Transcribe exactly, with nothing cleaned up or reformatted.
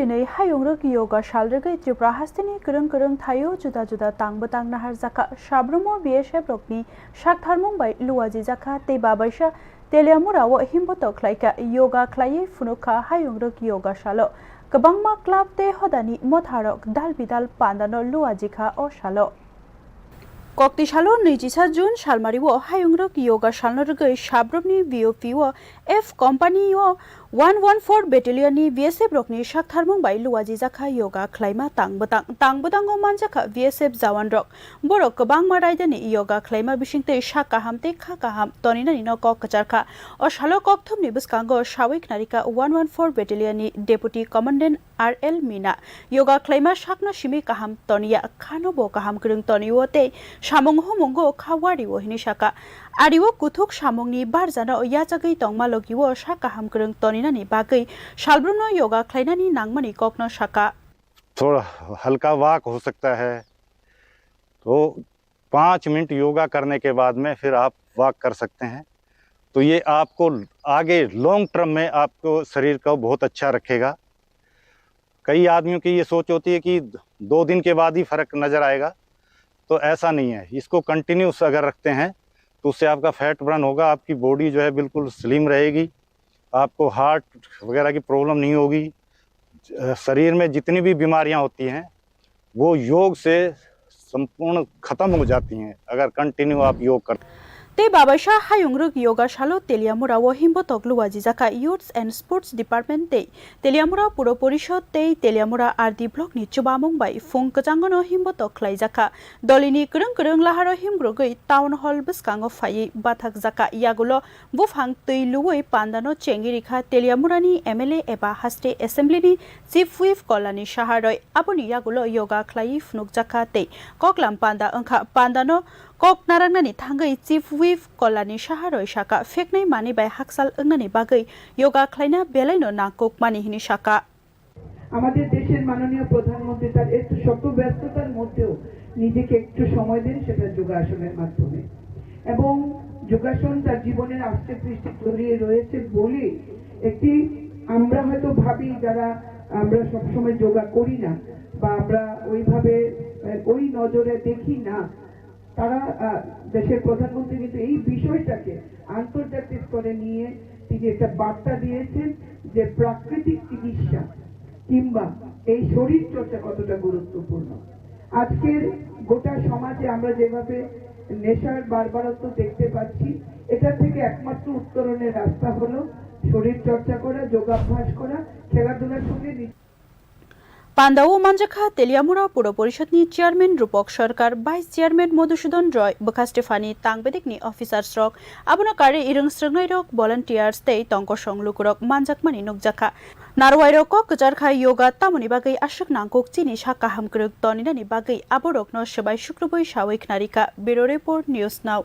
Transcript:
Tini hayungrwk yoga sal rwgwi Tripura hasteni kwrwng kwrwng thaio juda juda tang bwtang naharjakha. Sabrumo B S F rokni saktharmung bai luajijakha tei babaisa Teliamura o himbotok khlaikha. Yoga khlaiwi phunukha hayungrwk yoga salo. Kwbangma club tei hodani motharok dal bidal pandano luajikha o salo. Kokti salo nijisa June salmari o hayungrwk yoga salno rwgwi sabrumni B O P o F company o one one four battalion ni B S F rokni saktharmung bai luajijakha yoga khlaima tang bwtang. Tang bwtango manjakha B S F jawan rok. Borok kwbangma raidani yoga khlaima bisingtwi sak kaham tei kha kaham toninani no kok kwcharkha. O salo kokthumni bwskango sawi khnarikha one one four battalion ni deputy commandant R L Mina. Yoga khlaima sakno simi kaham toniya, khano bo kaham kwrwng tonio tei samung humungo kha wario hini saka. Ario kuthuk samungni barjano yachagwi tongma logio sak kaham kwrwng toninani bagwi salbrumno yoga khlainani nangmani kokno saka. थोड़ा हल्का वॉक हो सकता है, तो पाँच मिनट योगा करने के बाद में फिर आप वॉक कर सकते हैं। तो ये आपको आगे लॉन्ग टर्म में आपको शरीर को बहुत अच्छा रखेगा। कई आदमियों की ये सोच होती है कि दो दिन के बाद ही फर्क नजर आएगा, तो ऐसा नहीं है। इसको कंटिन्यूस अगर रखते हैं तो उससे आपका फैट बर्न होगा, आपकी बॉडी जो है बिल्कुल स्लिम रहेगी, आपको हार्ट वगैरह की प्रॉब्लम नहीं होगी, अ, शरीर में जितनी भी बीमारियां होती हैं वो योग से संपूर्ण खत्म हो जाती हैं, अगर कंटिन्यू आप योग करते हैं। Tei babaisa hayungrwk yoga salo Teliamura o himbotok luajijakha Youths and Sports Department tei Teliamura Puro Porishod tei Teliamura R D block ni chubamung bai phung kwchangno himbotok khlaijakha. Dolini kwrwng kwrwng laharo himgrogwi town hall bwskango phaiwi bathakjakha. Yagulo buphang twi luwi pandano chengwi rikha Teliamurani M L A eba haste assembly ni Chief Whip Kolani Saharoi. Aboni yagulo yoga khlaiwi phunukjakha tei koklam panda wngkha. Pandano kok narwknani thangwi Chief Whip Kolani Saharoi saka, pheknai manwi bai haksal wngnani bagwi yoga khlaina belaino nangkukmani hwnwi saka. আমাদের দেশের মাননীয় প্রধানমন্ত্রী তার এত শত ব্যস্ততার মধ্যেও নিজেকে একটু সময় দেন, সেটা যোগাসনের মাধ্যমে। এবং যোগাসন তার জীবনের আষ্টে পৃষ্ঠে জড়িয়ে রয়েছে বলে একটি, আমরা হয়তো ভাবি, যারা আমরা সবসময় যোগা করি না বা আমরা ওইভাবে, আহ, ওই নজরে দেখি না, তারা, আহ, দেশের প্রধানমন্ত্রী কিন্তু এই বিষয়টাকে আন্তর্জাতিক স্তরে নিয়ে তিনি একটা বার্তা দিয়েছেন যে প্রাকৃতিক চিকিৎসা কিংবা এই শরীর চর্চা কতটা গুরুত্বপূর্ণ। আজকের গোটা সমাজে আমরা যেভাবে নেশার বারবারত্ব দেখতে পাচ্ছি, এটা থেকে একমাত্র উত্তরণের রাস্তা হলো শরীর চর্চা করা, যোগাভ্যাস করা, খেলাধুলার সঙ্গে নিজ- Pandao manjakha Teliamura Puro Porishod ni chairman Rupok Sarkar, vice chairman Madhusudan Roy, bwkha Stephanie, tang bedekni officers rok, abono karwi irwng srwngnai rok, volunteers tei tongkosong lukurok manjakmani nukjakha. Narwai rok kok kwchar khai yoga tamoni bagwi aswk nangkuk chini sak kaham kwrwng toninani bagwi aborokno swbai sukrubui sawi khnarikha. Bureau Report, News Now.